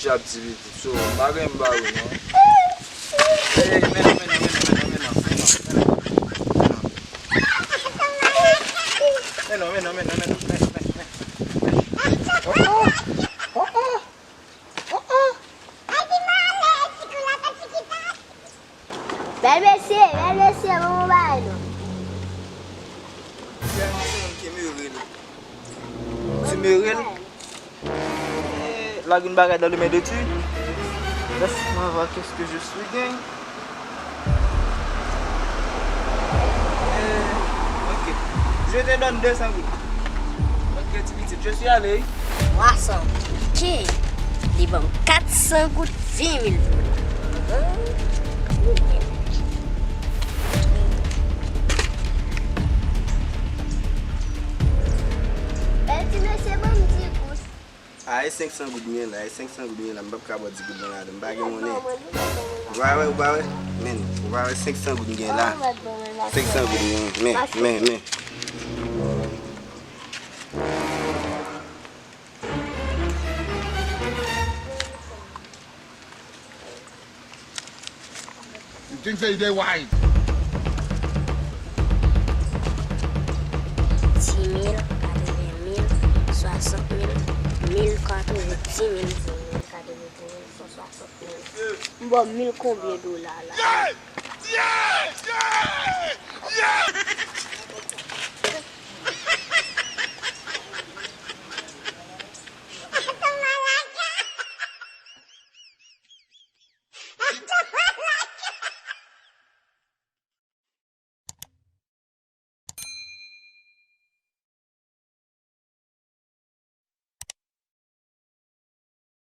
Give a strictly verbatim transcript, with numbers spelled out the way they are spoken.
Ap di pitit, so, m pa gen m ba ou non. Ey, men non, men non, men non, men non, men non, men non, men non. Men non, men non, men non, men non, men, men, men. Oh, oh. Oh, oh. Oh, oh. Bèl mesye, bèl mesye, bon bagay non. Ti Meril. Ti Meril. Eh, lage une bagarre dans le main de tu. Laisse-moi voir qu'est-ce que je suis gang. Eh, ok. Je te donne deux cents gouttes. Ok, ti pitit, je suis allé. Twa san. Ok. Li ban m kat san goud, ven mil dola. Bèl ti mesye, ban m di goud. A, e senk san goud m gen la, e senk san goud m gen la, m p ap ka bò di goud nan ladan, m pa gen monnen. Ou pa wè, ou pa wè? Men, ou pa wè senk san goud m gen la? Senk san goud m gen, men, men, men. You think say you dey wise? Dis mil, katreven mil, swasant mil, mil katreven, dis mil, dis mil katreven, dis mil san swasant mil. M ba w mil konbyen dola la?